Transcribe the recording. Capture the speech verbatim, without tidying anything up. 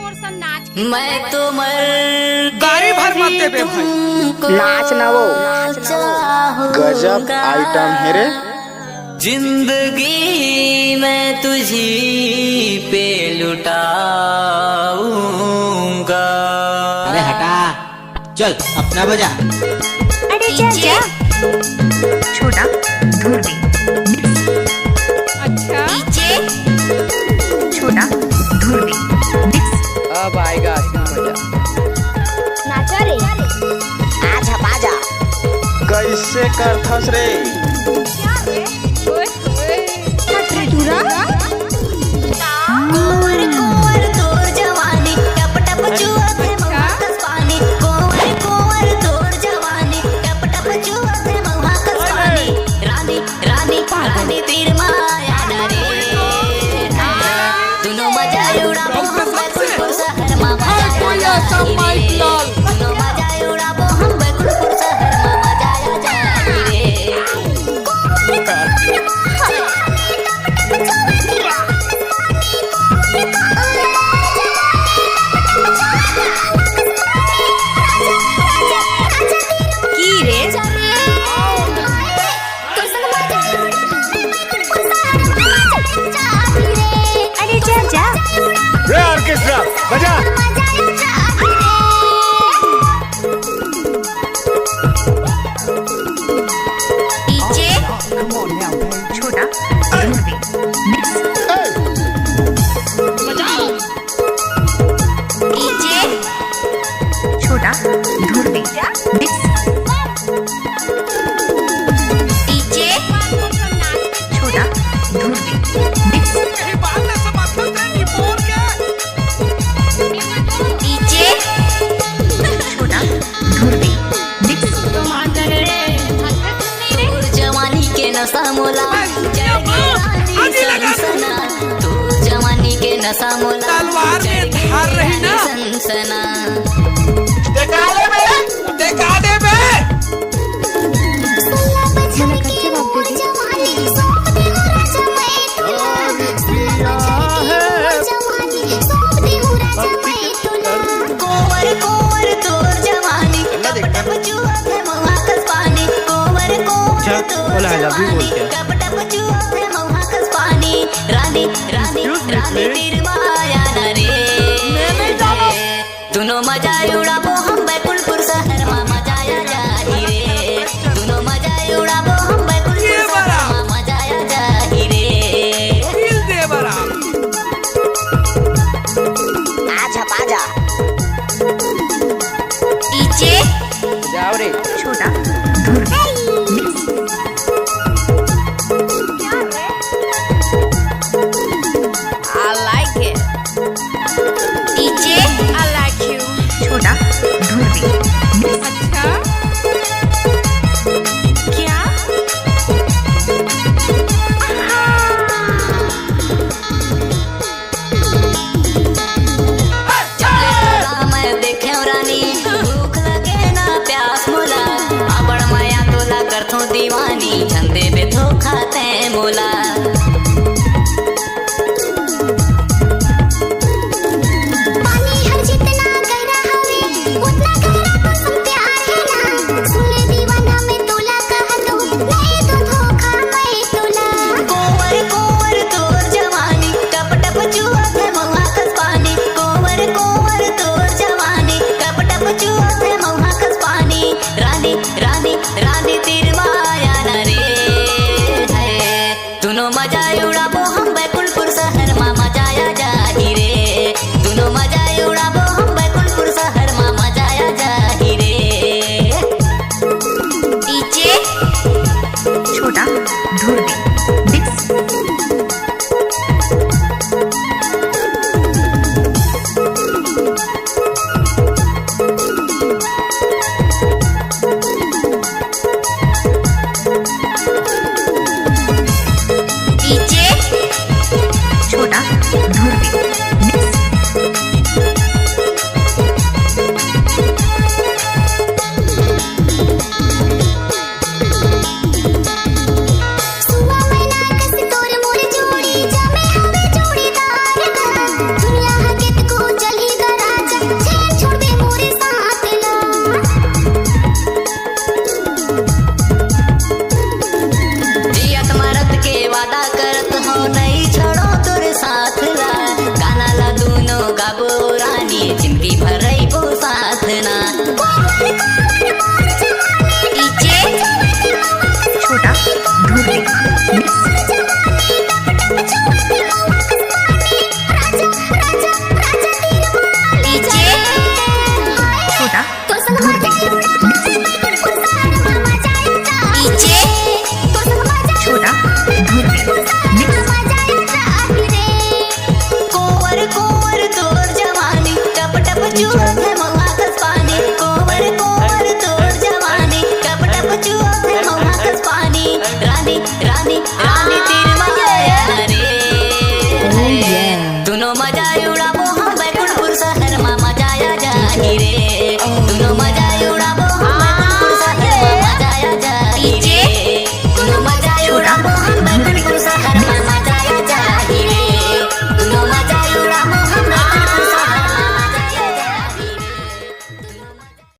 मैं तो मर गाड़ी भर मत देबे भाई। तुमको नाच ना वो, नाच ना वो। गजब आइटम हे रे। जिंदगी मैं तुझी पे लुटाऊंगा। अरे हटा, चल अपना बजा। अरे जा, जा। छोटा धुरवी। अच्छा। छोटा धुरवी। अब आएगा असली मजा। नाचा रे। आजा बाजा। कैसे करथस रे? कोंवर कोंवर तोर जवानी, टप टप चुअत हे मउहा कस पानी। कोंवर कोंवर तोर जवानी, टप टप चुअत हे मउहा कस पानी। रानी, रानी, रानी तीर मा आना रे। दुनो मजा उड़ाबो हम बैकुंठपुर शहर मा, मजा आ जाही रे। दुनो मजा उड़ाबो हम बैकुंठपुर शहर मा, मजा आ जाही रे। की रे? अरे जा, जा। रे ऑर्केस्ट्रा, बजा। डीजे छोटा धुरवी। डीजे छोटा धुरवी। डीजे छोटा धुरवी। डीजे छोटा धुरवी। तोर जवानी के नशा मोला चढ़ गे रानी सनसना। तोर जवानी के नशा मोला तलवार में धार रही ना। सनसना। देखा दे बे, देखा दे बे। कोंवर कोंवर तोर जवानी, टप टप चुअत हे मउहा कस पानी। कोंवर कोंवर तोर जवानी, टप टप चुअत हे मउहा कस पानी। रानी, रानी, रानी तीर मा आना रे। दुनो मजा उड़ाबो हम बैकुंठपुर शहर मा, मजा आ जाही रे। दुनो मजा उड़ाबो हम बैकुंठपुर शहर मा, मजा आ जाही रे। आजा बाजा। डीजे जाओ रे। छोटा धुरवी। I like अब रानी जिंदगी भर रहिबो साथ ना। डीजे छोटा धुर्री। डीजे छोटा धुर्री। डीजे छोटा धुर्री। कोंवर कोंवर तोर जवानी, टप टप चुअत हे मउहा कस पानी। कोंवर कोंवर तोर जवानी, टप टप चुअत हे मउहा कस पानी। रानी रानी रानी तीर माया रे। दुनो मजा उड़ाबो हम बैकुंठपुर शहर मा, मजा आ जाही रे।